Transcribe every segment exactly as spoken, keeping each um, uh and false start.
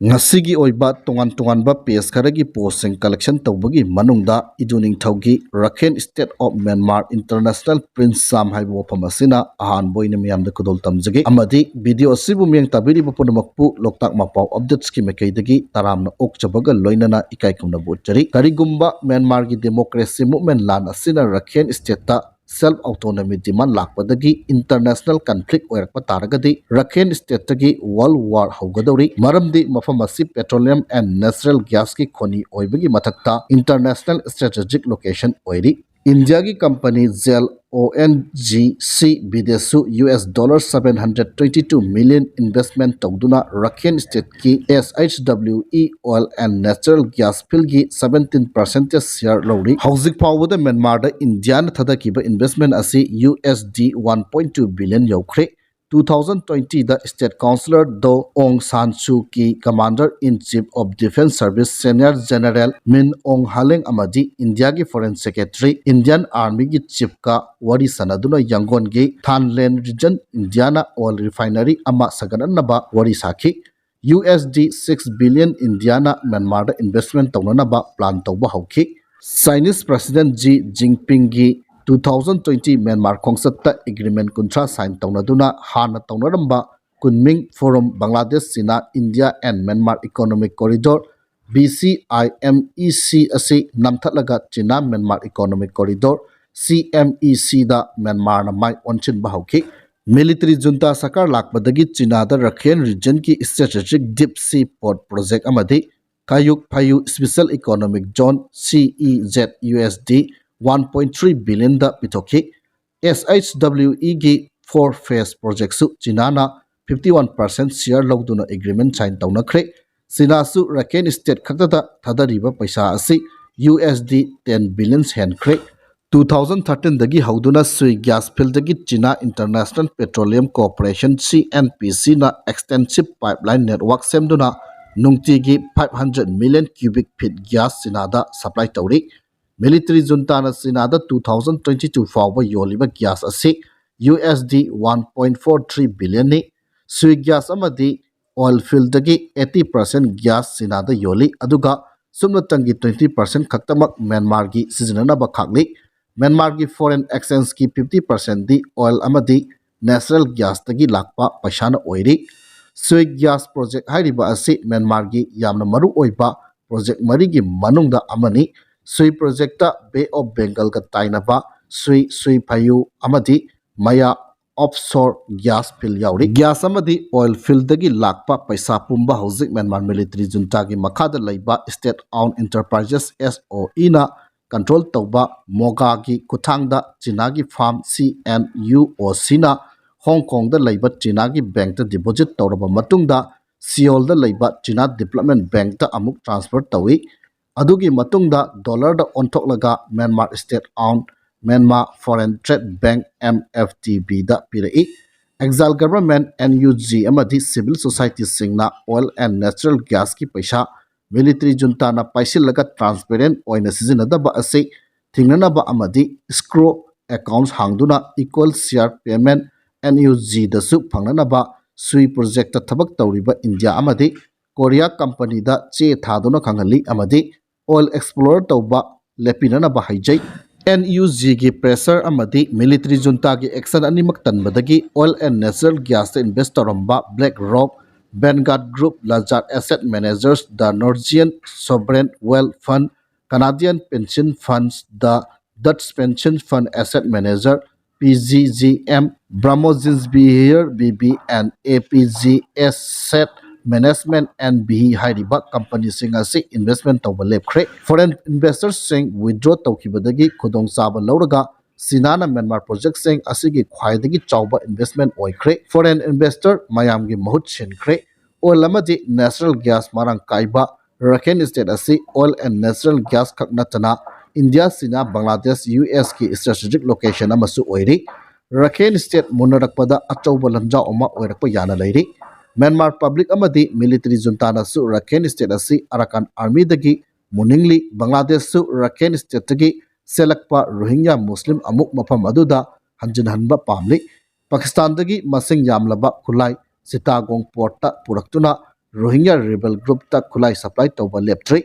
ꯉꯁꯤꯒꯤ ꯑꯣꯏꯕ ꯇꯣꯉꯥꯟ ꯇꯣꯉꯥꯟꯕ ꯄꯦꯖ ꯈꯔꯒꯤ ꯄꯣꯁꯁꯤꯡ ꯀꯂꯦꯛꯁꯟ ꯇꯧꯕꯒꯤ ꯃꯅꯨꯡꯗ ꯏꯗꯨ ꯅꯤꯡꯊꯧꯒꯤ Rakhine State of Myanmar International Prince Sam ꯍꯥꯏꯕ ꯋꯥꯐꯝ ꯑꯁꯤꯅ ꯑꯍꯥꯟꯕ ꯑꯣꯏꯅ ꯃꯤꯌꯥꯝꯗ ꯈꯨꯗꯣꯜ ꯇꯝꯖꯒꯦ꯫ ꯑꯃꯗꯤ ꯚꯤꯗꯤꯑꯣ ꯑꯁꯤꯕꯨ ꯃꯤꯠꯌꯦꯡ ꯇꯥꯕꯤꯔꯤꯕ ꯄꯨꯝꯅꯃꯛꯄꯨ ꯂꯣꯛꯇꯥꯛ ꯃꯄꯥꯎ ꯑꯞꯗꯦꯠꯁꯀꯤ ꯃꯥꯏꯀꯩꯗꯒꯤ ꯇꯔꯥꯝꯅ ꯑꯣꯛꯆꯕꯒ ꯂꯣꯏꯅꯅ ꯏꯀꯥꯏ ꯈꯨꯝꯅꯕ ꯎꯠꯆꯔꯤ꯫ ꯀꯔꯤꯒꯨꯝꯕ ꯃ꯭ꯌꯥꯟꯃꯥꯔꯒꯤ ꯗꯦꯃꯣꯀ꯭ꯔꯦꯁꯤ ꯃꯨꯚꯃꯦꯟ ꯂꯥꯟ ꯑꯁꯤꯅ ꯔꯈꯦꯟ ꯁ꯭ꯇꯦꯠꯇ ꯁꯦꯜꯐ ꯑꯣꯇꯣꯅꯣꯃꯤ ꯗꯤꯃꯥꯟ ꯂꯥꯛꯄꯗꯒꯤ ꯏꯟꯇꯔꯅꯦꯁꯅꯦꯜ ꯀꯟꯐ꯭ꯂꯤꯛ ꯑꯣꯏꯔꯛꯄ ꯇꯥꯔꯒꯗꯤ ꯔꯈꯦꯟ ꯁ꯭ꯇꯦꯠꯇꯒꯤ ꯋꯥꯔꯜ ꯋꯥꯔ ꯍꯧꯒꯗꯧꯔꯤ꯫ ꯃꯔꯝꯗꯤ ꯃꯐꯝ ꯑꯁꯤ petroleum and natural gasꯀꯤ ꯈꯣꯅꯤ ꯑꯣꯏꯕꯒꯤ ꯃꯊꯛꯇ ꯏꯟꯇꯔꯅꯦꯁꯅꯦꯜ ꯁ꯭ꯇ꯭ꯔꯦꯇꯦꯖꯤꯛ ꯂꯣꯀꯦꯁꯟ ꯑꯣꯏꯔꯤ꯫ ꯏꯟꯗꯤꯌꯥꯒꯤ ꯀꯝꯄꯅꯤ ꯖꯦꯜ ꯑꯣ ꯑꯦꯟ ꯖꯤ ꯁꯤ ꯕꯤꯗꯦꯁꯨ U S dollar seven hundred twenty two million investment ꯇꯧꯗꯨꯅ ꯔꯈꯦꯟ ꯁ꯭ꯇꯦꯠꯀꯤ S H W E oil and natural gas fieldꯒꯤ seventeen percentage share ꯂꯧꯔꯤ꯫ ꯍꯧꯖꯤꯛ ꯐꯥꯎꯕꯗ ꯃ꯭ꯌꯥꯟꯃꯥꯔꯗ ꯏꯟꯗꯤꯌꯥꯅ ꯊꯥꯗꯈꯤꯕ ꯏꯟꯚꯦꯁꯃꯦꯟ ꯑꯁꯤ U S D one point two billion ꯌꯧꯈ꯭ꯔꯦ꯫ Two thousand twentyꯗ ꯁ꯭ꯇꯦꯠ ꯀꯥꯎꯟꯁꯤꯂꯔ ꯗꯣ ꯑꯣꯡ ꯁꯥꯟ ꯁꯨ ꯀꯤ Commander in Chief of Defence Service Senior General Min Aung Hlaing ꯑꯃꯗꯤ ꯏꯟꯗꯤꯌꯥꯒꯤ ꯐꯣꯔꯦꯟ ꯁꯦꯀ꯭ꯔꯦꯇꯔꯤ, ꯏꯟꯗꯤꯌꯟ ꯑꯥꯔꯃꯤꯒꯤ ꯆꯤꯐꯀ ꯋꯥꯔꯤ ꯁꯥꯟꯅꯗꯨꯅ ꯌꯥꯡꯒꯣꯟꯒꯤ ꯊꯥꯟꯂꯦꯟ ꯔꯤꯖꯟ ꯏꯟꯗꯤꯌꯥꯅ ꯑꯣꯏꯜ ꯔꯤꯐꯥꯏꯅꯔꯤ ꯑꯃ ꯁꯥꯒꯠꯍꯟꯅꯕ ꯋꯥꯔꯤ ꯁꯥꯈꯤ꯫ U S D six billion ꯏꯟꯗꯤꯌꯥꯅ ꯃ꯭ꯌꯥꯟꯃꯥꯔꯗ ꯏꯟꯚꯦꯁꯃꯦꯟ ꯇꯧꯅꯅꯕ ꯄ꯭ꯂꯥꯟ ꯇꯧꯕ ꯍꯧꯈꯤ꯫ ꯆꯥꯏꯅꯤꯁ ꯄ꯭ꯔꯁꯤꯗꯦꯟ ꯖꯤ ꯖꯤꯟꯄꯤꯡꯒꯤ two thousand twenty ꯃ꯭ꯌꯥꯟꯃꯥꯔ ꯈꯣꯡꯆꯠꯇ ꯑꯦꯒ꯭ꯔꯤꯃꯦꯟ ꯀꯨꯟꯊ꯭ꯔꯥ ꯁꯥꯏꯟ ꯇꯧꯅꯗꯨꯅ ꯍꯥꯟꯅ ꯇꯧꯅꯔꯝꯕ Kunming forum Bangladesh, China, India and Myanmar Economic Corridor, B C I M E C, ꯑꯁꯤ ꯅꯝꯊꯠꯂꯒ China Myanmar economic corridor, C M E C, ꯗ ꯃ꯭ꯌꯥꯟꯃꯥꯔꯅ ꯃꯥꯏ ꯑꯣꯟꯁꯤꯟꯕ ꯍꯧꯈꯤ꯫ ꯃꯤꯂꯤꯇꯔꯤ ꯖꯨꯟꯇꯥ ꯁꯔꯀꯥꯔ ꯂꯥꯛꯄꯗꯒꯤ ꯆꯤꯅꯥꯗ ꯔꯈꯦꯟ ꯔꯤꯖꯟꯒꯤ strategic deep sea port project ꯑꯃꯗꯤ Kyaukphyu special economic zone, C E Z, U S D one point three billionꯗ ꯄꯤꯊꯣꯛꯈꯤ꯫ S H W Eꯒꯤ four phase ꯄ꯭ꯔꯣꯖꯦꯛꯁꯨ ꯆꯤꯅꯥꯅ fifty one percent share ꯂꯧꯗꯨꯅ ꯑꯦꯒ꯭ꯔꯤꯃꯦꯟ ꯁꯥꯏꯟ ꯇꯧꯅꯈ꯭ꯔꯦ꯫ ꯆꯤꯅꯥꯁꯨ ꯔꯈꯦꯟ ꯁ꯭ꯇꯦꯠ ꯈꯛꯇꯗ ꯊꯥꯗꯔꯤꯕ ꯄꯩꯁꯥ ꯑꯁꯤ U S D ten billion ꯍꯦꯟꯈ꯭ꯔꯦ꯫ Two thousand thirteenꯗꯒꯤ ꯍꯧꯗꯨꯅ ꯁꯨꯏ ꯒ꯭ꯌꯥꯁ ꯐꯤꯜꯗꯒꯤ China international petroleum corporation, C N P C, ꯅ extensive pipeline network ꯁꯦꯝꯗꯨꯅ ꯅꯨꯡꯇꯤꯒꯤ five hundred million cubic feet gas ꯆꯤꯅꯥꯗ ꯁꯄ꯭ꯂꯥꯏ ꯇꯧꯔꯤ꯫ ꯃꯤꯂꯤꯇꯔꯤ ꯖꯨꯟꯇꯥꯅ ꯆꯤꯅꯥꯗ two thousand twenty two ꯐꯥꯎꯕ ꯌꯣꯜꯂꯤꯕ ꯒ꯭ꯌꯥꯁ ꯑꯁꯤ U S D one point four three billionꯅꯤ꯫ ꯁꯨꯏ ꯒ꯭ꯌꯥꯁ ꯑꯃꯗꯤ oil fieldꯗꯒꯤ eighty percent gas Chinaꯗ ꯌꯣꯜꯂꯤ, ꯑꯗꯨꯒ ꯁꯨꯞꯅꯇꯪꯒꯤ twenty percent ꯈꯛꯇꯃꯛ ꯃ꯭ꯌꯥꯟꯃꯥꯔꯒꯤ ꯁꯤꯖꯤꯟꯅꯅꯕ ꯈꯥꯛꯂꯤ꯫ ꯃ꯭ꯌꯥꯟꯃꯥꯔꯒꯤ foreign exchangeꯀꯤ fifty percentꯗꯤ oil ꯑꯃꯗꯤ natural gasꯇꯒꯤ ꯂꯥꯛꯄ ꯄꯩꯁꯥꯅ ꯑꯣꯏꯔꯤ꯫ ꯁꯨꯏ gas project ꯍꯥꯏꯔꯤꯕ ꯑꯁꯤ ꯃ꯭ꯌꯥꯟꯃꯥꯔꯒꯤ ꯌꯥꯝꯅ ꯃꯔꯨ ꯑꯣꯏꯕ project ꯃꯔꯤꯒꯤ ꯃꯅꯨꯡꯗ ꯑꯃꯅꯤ꯫ ꯁꯨꯏ projectꯇ Bay of Bengalꯒ ꯇꯥꯏꯅꯕ ꯁꯨꯏ, ꯁꯨꯏ ꯐꯌꯨ ꯑꯃꯗꯤ ꯃꯌꯥ offshore gas field ꯌꯥꯎꯔꯤ꯫ Gas ꯑꯃꯗꯤ oil fieldꯗꯒꯤ ꯂꯥꯛꯄ ꯄꯩꯁꯥ ꯄꯨꯝꯕ ꯍꯧꯖꯤꯛ ꯃ꯭ꯌꯥꯟꯃꯥꯔ military juntaꯒꯤ ꯃꯈꯥꯗ ꯂꯩꯕ state owned enterprises, SOEꯅ control ꯇꯧꯕ ꯃꯣꯒꯥꯒꯤ ꯈꯨꯠꯊꯥꯡꯗ ꯆꯤꯅꯥꯒꯤ firm CNUOCꯅ ꯍꯣꯡ ꯀꯣꯡꯗ ꯂꯩꯕ ꯆꯤꯅꯥꯒꯤ bankꯇ deposit ꯇꯧꯔꯕ ꯃꯇꯨꯡꯗ ꯁꯤꯑꯣꯜꯗ ꯂꯩꯕ China Development Bankꯇ ꯑꯃꯨꯛ transfer ꯇꯧꯏ꯫ ꯑꯗꯨꯒꯤ ꯃꯇꯨꯡꯗ dollarꯗ ꯑꯣꯟꯊꯣꯛꯂꯒ Myanmar state owned Myanmar Foreign Trade Bank, MFTBꯗ ꯄꯤꯔꯛꯏ꯫ Exile government, NUG ꯑꯃꯗꯤ civil societyꯁꯤꯡꯅ oil and natural gasꯀꯤ ꯄꯩꯁꯥ military juntaꯅ ꯄꯥꯏꯁꯤꯜꯂꯒ transparent ꯑꯣꯏꯅ ꯁꯤꯖꯤꯟꯅꯗꯕ ꯑꯁꯤ ꯊꯤꯡꯅꯅꯕ ꯑꯃꯗꯤ escrow accounts ꯍꯥꯡꯗꯨꯅ equal share payment NUGꯗꯁꯨ ꯐꯪꯅꯅꯕ ꯁꯨꯏ projectꯇ ꯊꯕꯛ ꯇꯧꯔꯤꯕ ꯏꯟꯗꯤꯌꯥ ꯑꯃꯗꯤ ꯀꯣꯔꯤꯌꯥ companyꯗ ꯆꯦ ꯊꯥꯗꯨꯅ ꯈꯪꯍꯜꯂꯤ ꯑꯃꯗꯤ oil explore ꯇꯧꯕ ꯂꯦꯞꯄꯤꯅꯅꯕ ꯍꯥꯏꯖꯩ꯫ NUGꯒꯤ pressure ꯑꯃꯗꯤ military juntaꯒꯤ action ꯑꯅꯤꯃꯛ ꯇꯟꯕꯗꯒꯤ oil and natural gasꯇ invest ꯇꯧꯔꯝꯕ BlackRock, Vanguard Group, Lazard Asset Managers, the Norwegian Sovereign Wealth Fund, Canadian Pension Funds, the Dutch Pension Fund Asset Manager, PGGM, Bramo Zinsbier BB and APG Asset Management NB ꯍꯥꯏꯔꯤꯕ companyꯁꯤꯡ ꯑꯁꯤ investment ꯇꯧꯕ ꯂꯦꯞꯈ꯭ꯔꯦ꯫ Foreign investorꯁꯤꯡ withdraw ꯇꯧꯈꯤꯕꯗꯒꯤ ꯈꯨꯗꯣꯡꯆꯥꯕ ꯂꯧꯔꯒ ꯆꯤꯅꯥꯅ Myanmar projectꯁꯤꯡ ꯑꯁꯤꯒꯤ ꯈ꯭ꯋꯥꯏꯗꯒꯤ ꯆꯥꯎꯕ investment ꯑꯣꯏꯈ꯭ꯔꯦ꯫ Foreign investor ꯃꯌꯥꯝꯒꯤ ꯃꯍꯨꯠ ꯁꯤꯟꯈ꯭ꯔꯦ꯫ Oil ꯑꯃꯗꯤ natural gas ꯃꯔꯥꯡ ꯀꯥꯏꯕ Rakhine State ꯑꯁꯤ oil and natural gas ꯈꯛ ꯅꯠꯇꯅ ꯏꯟꯗꯤꯌꯥ, ꯆꯤꯅꯥ, ꯕꯪꯒ꯭ꯂꯥꯗꯦꯁ, USꯀꯤ strategic location ꯑꯃꯁꯨ ꯑꯣꯏꯔꯤ꯫ Rakhine State ꯃꯨꯟꯅꯔꯛꯄꯗ ꯑꯆꯧꯕ ꯂꯝꯖꯥꯎ ꯑꯃ ꯑꯣꯏꯔꯛꯄ ꯌꯥꯅ ꯂꯩꯔꯤ꯫ ꯃ꯭ꯌꯥꯟꯃꯥꯔ public ꯑꯃꯗꯤ military juntaꯅꯁꯨ Rakhine State ꯑꯁꯤ Arakan Armyꯗꯒꯤ ꯃꯨꯟꯅꯤꯡꯂꯤ꯫ ꯕꯪꯒ꯭ꯂꯥꯗꯦꯁꯁꯨ Rakhine Stateꯇꯒꯤ ꯆꯦꯜꯂꯛꯄ ꯔꯣꯍꯤꯡꯌꯥ ꯃꯨꯁꯂꯤꯝ ꯑꯃꯨꯛ ꯃꯐꯝ ꯑꯗꯨꯗ ꯍꯟꯖꯤꯟꯍꯟꯕ ꯄꯥꯝꯂꯤ꯫ ꯄꯥꯀꯤꯁꯇꯥꯟꯗꯒꯤ ꯃꯁꯤꯡ ꯌꯥꯝꯂꯕ ꯈꯨꯠꯂꯥꯏ ꯆꯤꯇꯥꯒꯣꯡ ꯄꯣꯔꯠꯇ ꯄꯨꯔꯛꯇꯨꯅ ꯔꯣꯍꯤꯡꯒ꯭ꯌꯥ ꯔꯤꯕꯦꯜ ꯒ꯭ꯔꯨꯞꯇ ꯈꯨꯠꯂꯥꯏ ꯁꯄ꯭ꯂꯥꯏ ꯇꯧꯕ ꯂꯦꯞꯇ꯭ꯔꯤ꯫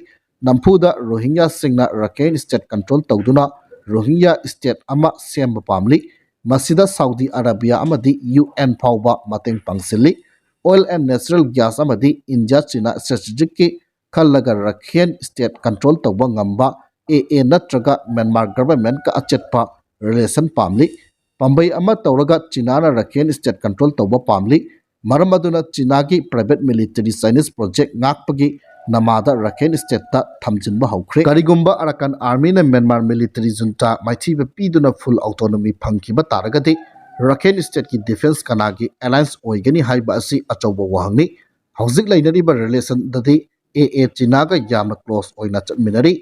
ꯅꯝꯐꯨꯗ ꯔꯣꯍꯤꯡꯒ꯭ꯌꯥꯁꯤꯡꯅ ꯔꯈꯦꯟ ꯁ꯭ꯇꯦꯠ ꯀꯟꯇ꯭ꯔꯣꯜ ꯇꯧꯗꯨꯅ ꯔꯣꯍꯤꯡꯒ꯭ꯌꯥ ꯁ꯭ꯇꯦꯠ ꯑꯃ ꯁꯦꯝꯕ ꯄꯥꯝꯂꯤ꯫ ꯃꯁꯤꯗ ꯁꯥꯎꯗꯤ ꯑꯔꯥꯕꯤꯌꯥ ꯑꯃꯗꯤ ꯌꯨ ꯑꯦꯟ ꯐꯥꯎꯕ ꯃꯇꯦꯡ ꯄꯥꯡꯁꯤꯜꯂꯤ꯫ Oil and natural gas ꯑꯃꯗꯤ ꯏꯟꯗꯤꯌꯥ ꯆꯤꯅꯥ ꯁ꯭ꯇ꯭ꯔꯦꯇꯦꯖꯤꯛꯀꯤ ꯈꯜꯂꯒ ꯔꯈꯦꯟ ꯁ꯭ꯇꯦꯠ ꯀꯟꯇ꯭ꯔꯣꯜ ꯇꯧꯕ ꯉꯝꯕ ꯑꯦ ꯑꯦ ꯅꯠꯇ꯭ꯔꯒ ꯃ꯭ꯌꯥꯟꯃꯥꯔ ꯒꯚꯔꯟꯃꯦꯟꯠꯀ ꯑꯆꯦꯠꯄ ꯔꯤꯂꯦꯁꯟ ꯄꯥꯝꯂꯤ꯫ ꯄꯥꯝꯕꯩ ꯑꯃ ꯇꯧꯔꯒ ꯆꯤꯅꯥꯅ ꯔꯈꯦꯟ ꯁ꯭ꯇꯦꯠ ꯀꯟꯇ꯭ꯔꯣꯜ ꯇꯧꯕ ꯄꯥꯝꯂꯤ꯫ ꯃꯔꯝ ꯑꯗꯨꯅ ꯆꯤꯅꯥꯒꯤ ꯄ꯭ꯔꯥꯏꯚꯦꯠ ꯃꯤꯂꯤꯇꯔꯤ ꯆꯥꯏꯅꯤꯁ ꯄ꯭ꯔꯣꯖꯦꯛ ꯉꯥꯛꯄꯒꯤ ꯅꯃꯥꯗ ꯔꯈꯦꯟ ꯁ꯭ꯇꯦꯠꯇ ꯊꯝꯖꯤꯟꯕ ꯍꯧꯈ꯭ꯔꯦ꯫ ꯀꯔꯤꯒꯨꯝꯕ ꯑꯔꯥꯀꯥꯟ ꯑꯥꯔꯃꯤꯅ ꯃ꯭ꯌꯥꯟꯃꯥꯔ ꯃꯤꯂꯤꯇꯔꯤ ꯖꯨꯟꯇꯥ ꯃꯥꯏꯊꯤꯕ ꯄꯤꯗꯨꯅ ꯐꯨꯜ ꯑꯣꯇꯣꯅꯣꯃꯤ ꯐꯪꯈꯤꯕ ꯇꯥꯔꯒꯗꯤ ꯔꯈꯦꯟ ꯁ꯭ꯇꯦꯠꯀꯤ ꯗꯤꯐꯦꯟꯁ ꯀꯅꯥꯒꯤ ꯑꯦꯂꯥꯏꯟꯁ ꯑꯣꯏꯒꯅꯤ ꯍꯥꯏꯕ ꯑꯁꯤ ꯑꯆꯧꯕ ꯋꯥꯍꯪꯅꯤ꯫ ꯍꯧꯖꯤꯛ ꯂꯩꯅꯔꯤꯕ ꯔꯤꯂꯦꯁꯟꯗꯗꯤ ꯑꯦ ꯑꯦ ꯆꯤꯅꯥꯒ ꯌꯥꯝꯅ ꯀ꯭ꯂꯣꯁ ꯑꯣꯏꯅ ꯆꯠꯃꯤꯟꯅꯔꯤ꯫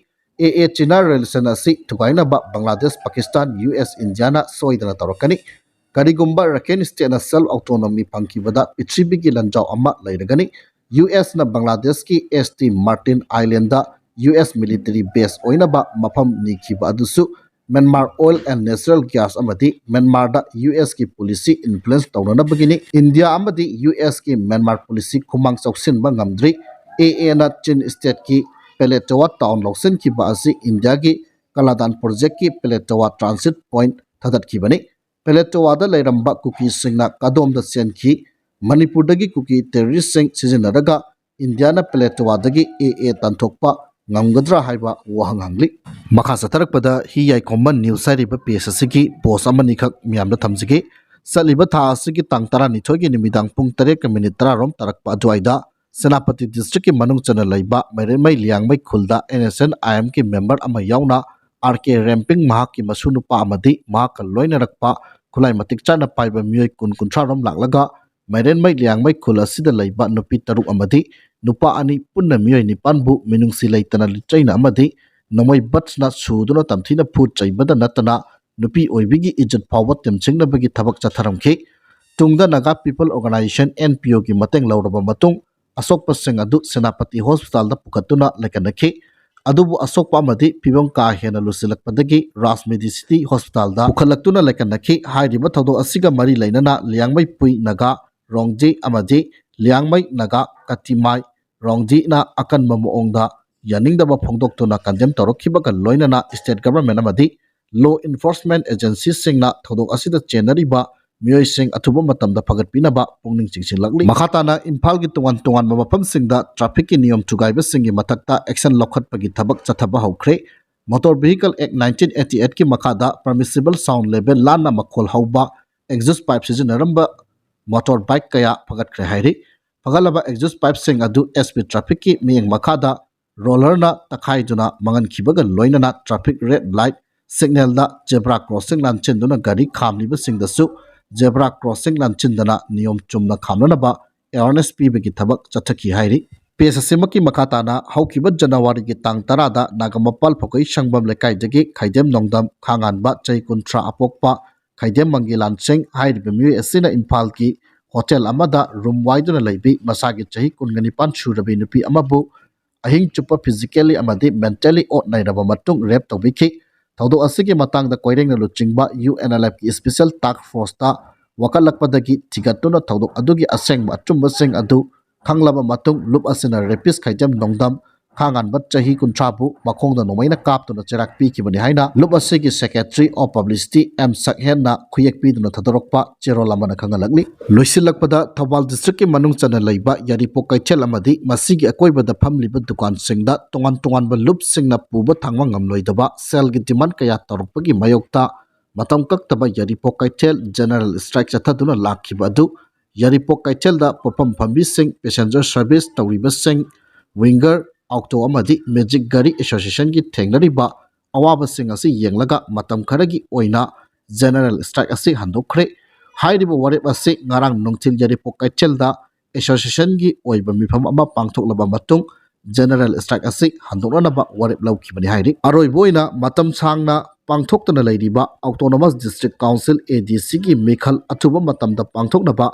ꯑꯦ ꯑꯦ ꯆꯤꯅꯥ ꯔꯤꯂꯦꯁꯟ ꯑꯁꯤ ꯊꯨꯒꯥꯏꯅꯕ ꯕꯪꯒ꯭ꯂꯥꯗꯦꯁ, ꯄꯥꯀꯤꯁꯇꯥꯟ, ꯌꯨ ꯑꯦꯁ, ꯏꯟꯗꯤꯌꯥꯅ ꯁꯣꯏꯗꯅ ꯇꯧꯔꯛꯀꯅꯤ꯫ ꯀꯔꯤꯒꯨꯝꯕ ꯔꯈꯦꯟ ꯁ꯭ꯇꯦꯠꯅ ꯁꯦꯜꯐ ꯑꯣꯇꯣꯅꯣꯃꯤ ꯐꯪꯈꯤꯕꯗ ꯄ꯭ꯔꯤꯊꯤꯕꯤꯒꯤ ꯂꯥꯟꯖꯥꯎ ꯑꯃ ꯂꯩꯔꯒꯅꯤ꯫ ꯌꯨ ꯑꯦꯁꯅ ꯕꯪꯒ꯭ꯂꯥꯗꯦꯁꯀꯤ S T Martin island U S military base ꯑꯣꯏꯅꯕ ꯃꯐꯝ ꯅꯤꯈꯤꯕ ꯑꯗꯨꯁꯨ Myanmar oil and natural gas ꯑꯃꯗꯤ ꯃ꯭ꯌꯥꯟꯃꯥꯔꯗ ꯌꯨ ꯑꯦꯁꯀꯤ ꯄꯣꯂꯤꯁꯤ ꯏꯟꯐ꯭ꯂꯨꯌꯦꯟꯁ ꯇꯧꯅꯅꯕꯒꯤꯅꯤ꯫ ꯏꯟꯗꯤꯌꯥ ꯑꯃꯗꯤ ꯌꯨ ꯑꯦꯁꯀꯤ ꯃ꯭ꯌꯥꯟꯃꯥꯔ ꯄꯣꯂꯤꯁꯤ ꯈꯨꯃꯥꯡ ꯆꯥꯎꯁꯤꯟꯕ ꯉꯝꯗ꯭ꯔꯤ꯫ ꯑꯦ ꯑꯦꯅ ꯆꯤꯟ ꯁ꯭ꯇꯦꯠꯀꯤ ꯄꯦꯂꯦꯇꯣꯋꯥ ꯇꯥꯎꯟ ꯂꯧꯁꯤꯟꯈꯤꯕ ꯑꯁꯤ ꯏꯟꯗꯤꯌꯥꯒꯤ ꯀꯂꯥꯗꯥꯟ ꯄ꯭ꯔꯣꯖꯦꯛꯀꯤ ꯄꯦꯂꯦꯇꯣꯋꯥ ꯇ꯭ꯔꯥꯟꯁꯤꯠ ꯄꯣꯏꯟꯠ ꯊꯥꯗꯠꯈꯤꯕꯅꯤ꯫ ꯄꯦꯂꯦꯇꯣꯋꯥꯗ ꯂꯩꯔꯝꯕ ꯀꯨꯀꯤꯁꯤꯡꯅ ꯀꯗꯣꯝꯗ ꯆꯦꯟꯈꯤ? ꯃꯅꯤꯄꯨꯔꯗꯒꯤ ꯀꯨꯀꯤ ꯇꯦꯔꯣꯔꯤꯁꯁꯤꯡ ꯁꯤꯖꯤꯟꯅꯔꯒ ꯏꯟꯗꯤꯌꯥꯅ ꯄꯦꯂꯦꯇꯣꯋꯥꯗꯒꯤ ꯑꯦ ꯑꯦ ꯇꯥꯟꯊꯣꯛꯄ ꯉꯝꯒꯗ꯭ꯔꯥ ꯍꯥꯏꯕ ꯋꯥꯍꯪ ꯍꯪꯂꯤ꯫ ꯃꯈꯥ ꯆꯠꯊꯔꯛꯄꯗ ꯍꯤ ꯌꯥꯏꯈꯣꯝꯕ ꯅ꯭ꯌꯨꯁ ꯍꯥꯏꯔꯤꯕ ꯄꯦꯖ ꯑꯁꯤꯒꯤ ꯄꯣꯁ ꯑꯃꯅꯤꯈꯛ ꯃꯤꯌꯥꯝꯗ ꯊꯝꯖꯒꯦ꯫ ꯆꯠꯂꯤꯕ ꯊꯥ ꯑꯁꯤꯒꯤ ꯇꯥꯡ ꯇꯔꯥꯅꯤꯊꯣꯏꯒꯤ ꯅꯨꯃꯤꯗꯥꯡ ꯄꯨꯡ ꯇꯔꯦꯠꯀ ꯃꯤꯅꯤꯠ ꯇꯔꯥꯔꯣꯝ ꯇꯥꯔꯛꯄ ꯑꯗꯨꯋꯥꯏꯗ ꯁꯦꯅꯥꯄꯇꯤ ꯗꯤꯁꯇ꯭ꯔꯤꯛꯀꯤ ꯃꯅꯨꯡ ꯆꯟꯅ ꯂꯩꯕ ꯃꯩꯔꯦꯟꯃꯩ ꯂꯤꯌꯥꯡꯃꯩ ꯈꯨꯜꯗ ꯑꯦꯟ ꯑꯦꯁ ꯑꯦꯟ ꯑꯥꯏ ꯑꯦꯝꯒꯤ ꯃꯦꯝꯕꯔ ꯑꯃ ꯌꯥꯎꯅ ꯑꯥꯔ ꯀꯦ ꯔꯦꯝꯄꯤꯡ ꯃꯍꯥꯛꯀꯤ ꯃꯁꯨ ꯅꯨꯄꯥ ꯑꯃꯗꯤ ꯃꯍꯥꯛꯀ ꯂꯣꯏꯅꯔꯛꯄ ꯈꯨꯠꯂꯥꯏ ꯃꯇꯤꯛ ꯆꯥꯅ ꯄꯥꯏꯕ ꯃꯤꯑꯣꯏ ꯀꯨꯟ ꯀꯨꯟꯊ꯭ꯔꯥꯔꯣꯝ ꯂꯥꯛꯂꯒ ꯃꯩꯔꯦꯟꯃꯩ ꯂꯤꯌꯥꯡꯃꯩ ꯈꯨꯜ ꯑꯁꯤꯗ ꯂꯩꯕ ꯅꯨꯄꯤ ꯇꯔꯨꯛ ꯑꯃꯗꯤ ꯅꯨꯄꯥ ꯑꯅꯤ ꯄꯨꯟꯅ ꯃꯤꯑꯣꯏ ꯅꯤꯄꯥꯟꯕꯨ ꯃꯤꯅꯨꯡꯁꯤ ꯂꯩꯇꯅ ꯂꯤꯆꯩꯅ ꯑꯃꯗꯤ ꯅꯣꯡꯃꯩ ꯕꯠꯁꯅ ꯁꯨꯗꯨꯅ ꯇꯝꯊꯤꯅ ꯐꯨ ꯆꯩꯕꯗ ꯅꯠꯇꯅ ꯅꯨꯄꯤ ꯑꯣꯏꯕꯤꯒꯤ ꯏꯖꯠ ꯐꯥꯎꯕ ꯇꯦꯝꯁꯤꯡꯅꯕꯒꯤ ꯊꯕꯛ ꯆꯠꯊꯔꯝꯈꯤ꯫ ꯇꯨꯡꯗ Naga people organization, N P ꯑꯣꯒꯤ ꯃꯇꯦꯡ ꯂꯧꯔꯕ ꯃꯇꯨꯡ ꯑꯁꯣꯛꯄꯁꯤꯡ ꯑꯗꯨ ꯁꯦꯅꯥꯄꯇꯤ ꯍꯣꯁꯄꯤꯇꯥꯜꯗ ꯄꯨꯈꯠꯇꯨꯅ ꯂꯩꯀꯠꯅꯈꯤ꯫ ꯑꯗꯨꯕꯨ ꯑꯁꯣꯛꯄ ꯑꯃꯗꯤ ꯐꯤꯕꯝ ꯀꯥ ꯍꯦꯟꯅ ꯂꯨꯁꯤꯜꯂꯛꯄꯗꯒꯤ ꯔꯥꯖꯃꯦꯗꯤ ꯁꯤꯇꯤ ꯍꯣꯁꯄꯤꯇꯥꯜꯗ ꯄꯨꯈꯠꯂꯛꯇꯨꯅ ꯂꯩꯀꯠꯅꯈꯤ꯫ ꯍꯥꯏꯔꯤꯕ ꯊꯧꯗꯣꯛ ꯑꯁꯤꯒ ꯃꯔꯤ ꯂꯩꯅꯅ ꯂꯤꯌꯥꯡꯃꯩ ꯄꯨꯏ ꯅꯥꯒꯥ ꯔꯣꯡꯖꯤ ꯑꯃꯗꯤ ꯂꯤꯌꯥꯡꯃꯩ ꯅꯥꯒꯥ ꯀꯇꯤꯃꯥꯏ ꯔꯣꯡꯖꯤꯅ ꯑꯀꯟꯕ ꯃꯑꯣꯡꯗ ꯌꯥꯅꯤꯡꯗꯕ ꯐꯣꯡꯗꯣꯛꯇꯨꯅ ꯀꯟꯗꯦꯝ ꯇꯧꯔꯛꯈꯤꯕꯒ ꯂꯣꯏꯅꯅ ꯁ꯭ꯇꯦꯠ ꯒꯚꯔꯟꯃꯦꯟꯠ ꯑꯃꯗꯤ ꯂꯣ ꯏꯟꯐꯣꯔꯁꯃꯦꯟꯠ ꯑꯦꯖꯦꯟꯁꯤꯁꯤꯡꯅ ꯊꯧꯗꯣꯛ ꯑꯁꯤꯗ ꯆꯦꯟꯅꯔꯤꯕ ꯃꯤꯑꯣꯏꯁꯤꯡ ꯑꯊꯨꯕ ꯃꯇꯝꯗ ꯐꯒꯠꯄꯤꯅꯕ ꯄꯨꯛꯅꯤꯡ ꯆꯤꯡꯁꯤꯜꯂꯛꯂꯤ꯫ ꯃꯈꯥ ꯇꯥꯅ ꯏꯝꯐꯥꯜꯒꯤ ꯇꯣꯉꯥꯟ ꯇꯣꯉꯥꯟꯕ ꯃꯐꯝꯁꯤꯡꯗ ꯇ꯭ꯔꯥꯐꯤꯛꯀꯤ ꯅꯤꯌꯣꯝ ꯊꯨꯒꯥꯏꯕꯁꯤꯡꯒꯤ ꯃꯊꯛꯇ ꯑꯦꯛꯁꯟ ꯂꯧꯈꯠꯄꯒꯤ ꯊꯕꯛ ꯆꯠꯊꯕ ꯍꯧꯈ꯭ꯔꯦ꯫ ꯃꯣꯇꯣꯔ ꯚꯤꯍꯤꯀꯜ ꯑꯦꯛ ꯅꯥꯏꯟꯇꯤꯟ ꯑꯩꯠꯇꯤ ꯑꯩꯠꯀꯤ ꯃꯈꯥꯗ ꯄꯔꯃꯤꯁꯤꯕꯜ ꯁꯥꯎꯟ ꯂꯦꯚꯦꯜ ꯂꯥꯟꯅ ꯃꯈꯣꯜ ꯍꯧꯕ ꯑꯦꯛꯖꯣꯁ ꯄꯥꯏꯞ ꯁꯤꯖꯤꯟꯅꯔꯝꯕ ꯃꯣꯇꯣꯔ ꯕꯥꯏꯛ ꯀꯌꯥ ꯐꯒꯠꯈ꯭ꯔꯦ ꯍꯥꯏꯔꯤ꯫ ꯐꯒꯠꯂꯕ ꯑꯦꯛꯖꯣꯁ ꯄꯥꯏꯞꯁꯤꯡ ꯑꯗꯨ ꯑꯦꯁ ꯄꯤ ꯇ꯭ꯔꯥꯐꯤꯛꯀꯤ ꯃꯤꯠꯌꯦꯡ ꯃꯈꯥꯗ ꯔꯣꯂꯔꯅ ꯇꯛꯈꯥꯏꯗꯨꯅ ꯃꯥꯡꯍꯟꯈꯤꯕꯒ ꯂꯣꯏꯅꯅ ꯇ꯭ꯔꯥꯐꯤꯛ ꯔꯦꯗ ꯂꯥꯏꯠ ꯁꯤꯒꯅꯦꯜꯗ ꯖꯦꯕ꯭ꯔꯥ ꯀ꯭ꯔꯣꯁꯤꯡ ꯂꯥꯟꯁꯤꯟꯗꯨꯅ ꯒꯥꯔꯤ ꯈꯥꯝꯂꯤꯕꯁꯤꯡꯗꯁꯨ ꯖꯦꯕ꯭ꯔꯥ ꯀ꯭ꯔꯣꯁꯤꯡ ꯂꯥꯟꯁꯤꯟꯗꯅ ꯅꯤꯌꯣꯝ ꯆꯨꯝꯅ ꯈꯥꯝꯅꯅꯕ ꯑꯦꯋꯥꯔꯅꯦꯁ ꯄꯤꯕꯒꯤ ꯊꯕꯛ ꯆꯠꯊꯈꯤ ꯍꯥꯏꯔꯤ꯫ ꯄꯦꯖ ꯑꯁꯤꯃꯛꯀꯤ ꯃꯈꯥ ꯇꯥꯅ ꯍꯧꯈꯤꯕ ꯖꯅꯋꯥꯔꯤꯒꯤ ꯇꯥꯡ ꯇꯔꯥꯗ ꯅꯥꯒꯥꯃꯄꯥꯜ ꯐꯧꯒꯩ ꯁꯪꯕꯝ ꯂꯩꯀꯥꯏꯗꯒꯤ ꯈꯥꯏꯗꯦꯝ ꯅꯣꯡꯗꯝ ꯈꯥꯉꯥꯟꯕ ꯆꯍꯤ ꯀꯨꯟꯊ꯭ꯔꯥ ꯑꯄꯣꯛꯄ ꯈꯥꯏꯗꯦꯝ ꯃꯪꯒꯤꯂꯥꯟ ꯁꯤꯡ ꯍꯥꯏꯔꯤꯕ ꯃꯤꯑꯣꯏ ꯑꯁꯤꯅ ꯏꯝꯐꯥꯜꯒꯤ ꯍꯣꯇꯦꯜ ꯑꯃꯗ ꯔꯨꯝ ꯋꯥꯏꯗꯨꯅ ꯂꯩꯕꯤ ꯃꯁꯥꯒꯤ ꯆꯍꯤ ꯀꯨꯟꯒ ꯅꯤꯄꯥꯟ ꯁꯨꯔꯕꯤ ꯅꯨꯄꯤ ꯑꯃꯕꯨ ꯑꯍꯤꯡ ꯆꯨꯞꯄ ꯐꯤꯖꯤꯀꯦꯜꯂꯤ ꯑꯃꯗꯤ ꯃꯦꯟꯇꯦꯜꯂꯤ ꯑꯣꯠ ꯅꯩꯔꯕ ꯃꯇꯨꯡ ꯔꯦꯞ ꯇꯧꯕꯤꯈꯤ꯫ ꯊꯧꯗꯣꯛ ꯑꯁꯤꯒꯤ ꯃꯇꯥꯡꯗ ꯀꯣꯏꯔꯦꯡꯅ ꯂꯨꯆꯤꯡꯕ ꯌꯨ ꯑꯦꯟ ꯑꯦꯜ ꯑꯦꯐꯀꯤ ꯁ꯭ꯄꯦꯁꯦꯜ ꯇꯥꯛꯁ ꯐꯣꯔꯁꯇ ꯋꯥꯀꯠꯂꯛꯄꯗꯒꯤ ꯊꯤꯒꯠꯇꯨꯅ ꯊꯧꯗꯣꯛ ꯑꯗꯨꯒꯤ ꯑꯁꯦꯡꯕ ꯑꯆꯨꯝꯕꯁꯤꯡ ꯑꯗꯨ ꯈꯪꯂꯕ ꯃꯇꯨꯡ ꯂꯨꯞ ꯑꯁꯤꯅ ꯔꯦꯄꯤꯁ ꯈꯥꯏꯗꯦꯝ ꯅꯣꯡꯗꯝ ꯈꯥꯉꯥꯟꯕ ꯆꯍꯤ ꯀꯨꯟꯊ꯭ꯔꯥꯕꯨ ꯃꯈꯣꯡꯗ ꯅꯣꯡꯃꯩꯅ ꯀꯥꯞꯇꯨꯅ ꯆꯩꯔꯥꯛ ꯄꯤꯈꯤꯕꯅꯤ ꯍꯥꯏꯅ ꯂꯨꯞ ꯑꯁꯤꯒꯤ ꯁꯦꯀ꯭ꯔꯦꯇꯔꯤ ꯑꯣꯐ ꯄꯕ꯭ꯂꯤꯁꯤꯇꯤ ꯑꯦꯝ ꯁꯛꯍꯦꯟꯅ ꯈꯨꯌꯦꯛ ꯄꯤꯗꯨꯅ ꯊꯥꯗꯣꯔꯛꯄ ꯆꯦꯔꯣꯜ ꯑꯃꯅ ꯈꯪꯍꯜꯂꯛꯂꯤ꯫ ꯂꯣꯏꯁꯤꯜꯂꯛꯄꯗ ꯊꯧꯕꯥꯜ ꯗꯤꯁꯇ꯭ꯔꯤꯛꯀꯤ ꯃꯅꯨꯡ ꯆꯟꯅ ꯂꯩꯕ ꯌꯥꯏꯔꯤꯄꯣꯛ ꯀꯩꯊꯦꯜ ꯑꯃꯗꯤ ꯃꯁꯤꯒꯤ ꯑꯀꯣꯏꯕꯗ ꯐꯝꯂꯤꯕ ꯗꯨꯀꯥꯟꯁꯤꯡꯗ ꯇꯣꯉꯥꯟ ꯇꯣꯉꯥꯟꯕ ꯂꯨꯞꯁꯤꯡꯅ ꯄꯨꯕ ꯊꯥꯡꯕ ꯉꯝꯂꯣꯏꯗꯕ ꯁꯦꯜꯒꯤ ꯗꯤꯃꯥꯟ ꯀꯌꯥ ꯇꯧꯔꯛꯄꯒꯤ ꯃꯥꯌꯣꯛꯇ ꯃꯇꯝ ꯀꯛꯇꯕ ꯌꯥꯏꯔꯤꯄꯣꯛ ꯀꯩꯊꯦꯜ ꯖꯦꯅꯔꯦꯜ ꯁ꯭ꯇ꯭ꯔꯥꯏꯛ ꯆꯠꯊꯗꯨꯅ ꯂꯥꯛꯈꯤꯕ ꯑꯗꯨ ꯌꯥꯏꯔꯤꯄꯣꯛ ꯀꯩꯊꯦꯜꯗ ꯄꯣꯠꯐꯝ ꯐꯝꯕꯤꯁꯤꯡ, ꯄꯦꯁꯦꯟꯖꯔ ꯁꯔꯚꯤꯁ ꯇꯧꯔꯤꯕꯁꯤꯡ, ꯋꯤꯡꯒꯔ, ꯑꯣꯛꯇꯣ ꯑꯃꯗꯤ ꯃꯦꯖꯤꯛ ꯒꯥꯔꯤ ꯑꯦꯁꯣꯁꯤꯌꯦꯁꯟꯒꯤ ꯊꯦꯡꯅꯔꯤꯕ ꯑꯋꯥꯕꯁꯤꯡ ꯑꯁꯤ ꯌꯦꯡꯂꯒ ꯃꯇꯝ ꯈꯔꯒꯤ ꯑꯣꯏꯅ ꯖꯦꯅꯔꯦꯜ ꯁ꯭ꯇ꯭ꯔꯥꯏꯛ ꯑꯁꯤ ꯍꯟꯗꯣꯛꯈ꯭ꯔꯦ꯫ ꯍꯥꯏꯔꯤꯕ ꯋꯥꯔꯦꯞ ꯑꯁꯤ ꯉꯔꯥꯡ ꯅꯨꯡꯊꯤꯜ ꯌꯥꯏꯔꯤꯄꯣꯛ ꯀꯩꯊꯦꯜꯗ ꯑꯦꯁꯣꯁꯤꯌꯦꯁꯟꯒꯤ ꯑꯣꯏꯕ ꯃꯤꯐꯝ ꯑꯃ ꯄꯥꯡꯊꯣꯛꯂꯕ ꯃꯇꯨꯡ ꯖꯦꯅꯔꯦꯜ ꯁ꯭ꯇ꯭ꯔꯥꯏꯛ ꯑꯁꯤ ꯍꯟꯗꯣꯛꯅꯅꯕ ꯋꯥꯔꯦꯞ ꯂꯧꯈꯤꯕꯅꯤ ꯍꯥꯏꯔꯤ꯫ ꯑꯔꯣꯏꯕ ꯑꯣꯏꯅ ꯃꯇꯝ ꯁꯥꯡꯅ ꯄꯥꯡꯊꯣꯛꯇꯅ ꯂꯩꯔꯤꯕ ꯑꯣꯇꯣꯅꯣꯃꯁ ꯗꯤꯁꯇ꯭ꯔꯤꯛ ꯀꯥꯎꯟꯁꯤꯜ, ꯑꯦ ꯗꯤ ꯁꯤꯒꯤ ꯃꯤꯈꯜ ꯑꯊꯨꯕ ꯃꯇꯝꯗ ꯄꯥꯡꯊꯣꯛꯅꯕ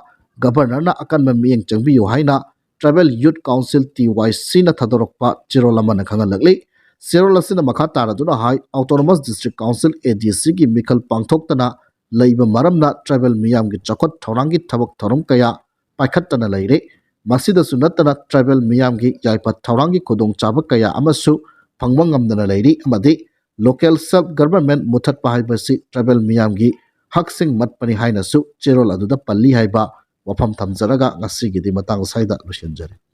ꯒꯕꯔꯅꯔꯅ ꯑꯀꯟꯕ ꯃꯤꯠꯌꯦꯡ ꯆꯪꯕꯤꯌꯨ ꯍꯥꯏꯅ ꯇ꯭ꯔꯥꯏꯕꯦꯜ ꯌꯨꯠ ꯀꯥꯎꯟꯁꯤꯜ, ꯇꯤ ꯋꯥꯏ ꯁꯤꯅ ꯊꯥꯗꯣꯔꯛꯄ ꯆꯦꯔꯣꯜ ꯑꯃꯅ ꯈꯪꯍꯜꯂꯛꯂꯤ꯫ ꯆꯦꯔꯣꯜ ꯑꯁꯤꯅ ꯃꯈꯥ ꯇꯥꯔꯗꯨꯅ ꯍꯥꯏ, ꯑꯣꯇꯣꯅꯣꯃꯁ ꯗꯤꯁꯇ꯭ꯔꯤꯛ ꯀꯥꯎꯟꯁꯤꯜ, ꯑꯦ ꯗꯤ ꯁꯤꯒꯤ ꯃꯤꯈꯜ ꯄꯥꯡꯊꯣꯛꯇꯅ ꯂꯩꯕ ꯃꯔꯝꯅ ꯇ꯭ꯔꯥꯏꯕꯦꯜ ꯃꯤꯌꯥꯝꯒꯤ ꯆꯥꯎꯈꯠ ꯊꯧꯔꯥꯡꯒꯤ ꯊꯕꯛ ꯊꯧꯔꯝ ꯀꯌꯥ ꯄꯥꯏꯈꯠꯇꯅ ꯂꯩꯔꯦ꯫ ꯃꯁꯤꯗꯁꯨ ꯅꯠꯇꯅ tribal ꯃꯤꯌꯥꯝꯒꯤ ꯌꯥꯏꯐ ꯊꯧꯔꯥꯡꯒꯤ ꯈꯨꯗꯣꯡꯆꯥꯕ ꯀꯌꯥ ꯑꯃꯁꯨ ꯐꯪꯕ ꯉꯝꯗꯅ ꯂꯩꯔꯤ ꯑꯃꯗꯤ local self government ꯃꯨꯊꯠꯄ ꯍꯥꯏꯕꯁꯤ tribal ꯃꯤꯌꯥꯝꯒꯤ ꯍꯛꯁꯤꯡ ꯃꯠꯄꯅꯤ ꯍꯥꯏꯅꯁꯨ ꯆꯦꯔꯣꯜ ꯑꯗꯨꯗ ꯄꯜꯂꯤ ꯍꯥꯏꯕ ꯋꯥꯐꯝ ꯊꯝꯖꯔꯒ ꯉꯁꯤꯒꯤꯗꯤ ꯃꯇꯥꯡ ꯑꯁꯤꯗ ꯂꯣꯏꯁꯤꯟꯖꯔꯦ꯫